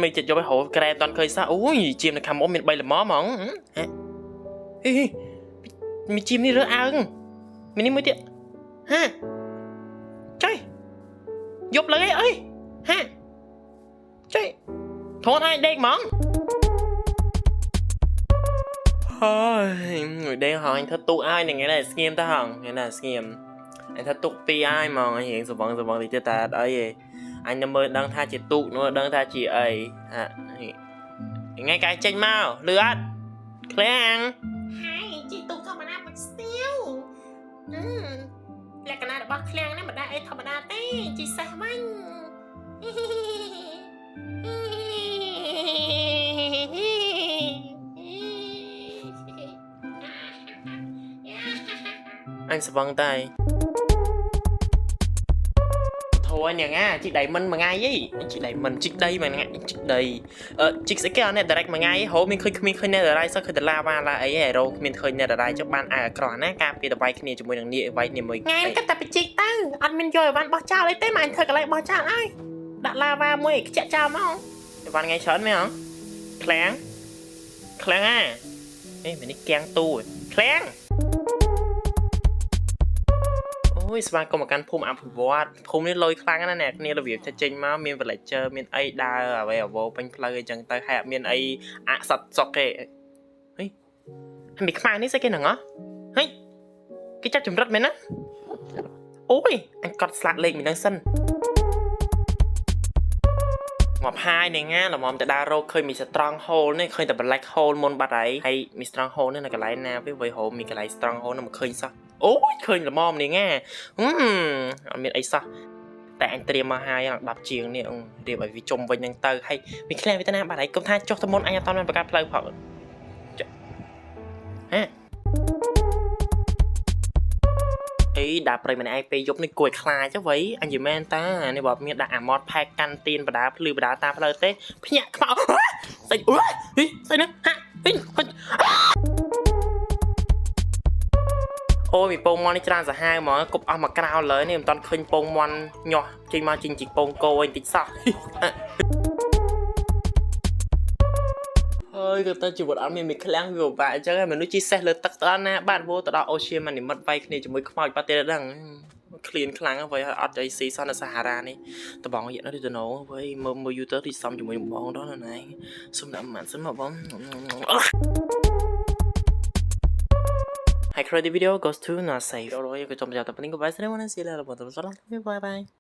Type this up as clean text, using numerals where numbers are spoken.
មិនចិត្តយកឲ្យរកក្រែអត់ឃើញសោះអូយជាមនៅខាងមុខមាន3ល្មមហ្មងហ៎ហេមានជាមនេះរើអើងមាននេះមួយទៀតហាចុយយប់លើអីអីហាចុយថនឲ្យដេកហ្មងហើយងុយដេកហងធ្វើទូឲ្យនឹងថ្ងៃនេះស្ងៀមទៅហងថ្ងៃនេះស្ងៀមអញថាទុកពីរឲ្យហ្មងរៀងសវងសវងតិចទៀតតែអត់អីទេអញនៅមើលដឹងថាជាទូកនោះដឹងថាជាអីហាថ្ងៃកាយចេញមកលឺអត់ឃ្លាំង ហើយជីទូកធម្មតាមិនស្ទៀវអឺលក្ខណៈរបស់ឃ្លាំងនេះមិនដែរអីធម្មតាទេជីសេះវិញ អញស្វឹងតែធូរញ៉ាងជីកដៃមិនមួយថ្ងៃអីជីកដៃមិនជីកដីមួយថ្ងៃជីកដីអឺជីកស្អីគេអត់អ្នក direct មួយថ្ងៃហូមានឃើញគ្មានឃើញអ្នក direct សោះឃើញតឡាវ៉ាឡាអីហេរ៉ូគ្មានឃើញអ្នក direct ចុះបានអាយអាក្រក់ណាការពីតវាយគ្នាជាមួយនឹងនាគវាយគ្នាមួយ ថ្ងៃនេះក៏តែបជីកទៅអត់មានយកអីវ៉ាន់បោះចោលអីទេមកអញធ្វើកន្លែងបោះចោលឲ្យដាក់ឡាវ៉ាមួយឲ្យខ្ជាក់ចោលមក វ៉ាន់ថ្ងៃច្រើនមែនហ៎ឃ្លាំងឃ្លាំងអាអេមែននេះកៀងទូឃ្លាំងអូយស្វាគមន៍មកកាន់ភូមិអភិវឌ្ឍភូមិនេះលយខ្លាំងណាស់អ្នកគ្នារបៀបថាចេញមកមាន villager មានអីដើរអ្វីអ្វពេញផ្លូវអីចឹងទៅហើយអត់មានអីអសត្វសុកទេហេហើយមីខ្មៅនេះស្អីគេហ្នឹងហ៎ហេគេចាប់ចម្រិតមែនណាអូយអញកត់ស្លាកលេខមីហ្នឹងសិន ងាប់ហើយនេះណាល្មមទៅដើររកឃើញមី strong hold នេះឃើញតែ black hole មុនបាត់ហើយហើយមី strong hold នេះនៅកន្លែងណាវាវៃហូមានកន្លែង strong hold នោះមិនឃើញសោះអូយឃើញល្មមនេះណាហឹមអត់មានអីសោះតែអញត្រៀមមកហើយ10ជាងនេះរៀបឲ្យវាជុំវិញហ្នឹងទៅហើយវាឃ្លាំងវាទៅណាបាត់ហើយកុំថាចុះទៅមុនអញអត់បានបង្កើតផ្លូវផងហ៎អីដាក់ប្រិយម្នាក់ឯងពេលយប់នេះគួរឲ្យខ្លាចទៅវៃអញនិយាយមែនតានេះបើមានដាក់អាម៉តផែកកាន់ទៀនបដាភ្លឺបដាតាមផ្លូវទេភ្ញាក់ខ្មោចស្អីអូយហីស្អីហ្នឹងហាហីអូយមីពងមន់នេះច្រើនសាហាវហ្មងគប់អស់មកក្រៅលើនេះមិនតាន់ឃើញពងមន់ញាស់ចេញមកចេញជីពងគោអីតិចសោះ ហើយក៏ទៅជីវិតអត់មានមីឃ្លាំងវាពិបាកអញ្ចឹងហើយមនុស្សជិះសេះលើទឹកទៅដល់ណាបាទវោទៅដល់អូសៀមនិមិត្តវាយគ្នាជាមួយខ្មោចបាត់ទៀតដឹងឃ្លានខ្លាំងហើយអត់អីស៊ីសោះនៅសាហារ៉ានេះដបងយៈនៅទីតំណងវៃមើលមើលយូទៅទីសំជាមួយបងដល់ណាសុំដាក់ម៉ាត់សិនមកបង High credit video goes to not safe. អូយក៏ចំចាំតែប៉ុណ្្នេះក៏បាយស្រីមកណាស៊ីឡាបងទៅសឡោះ bye bye.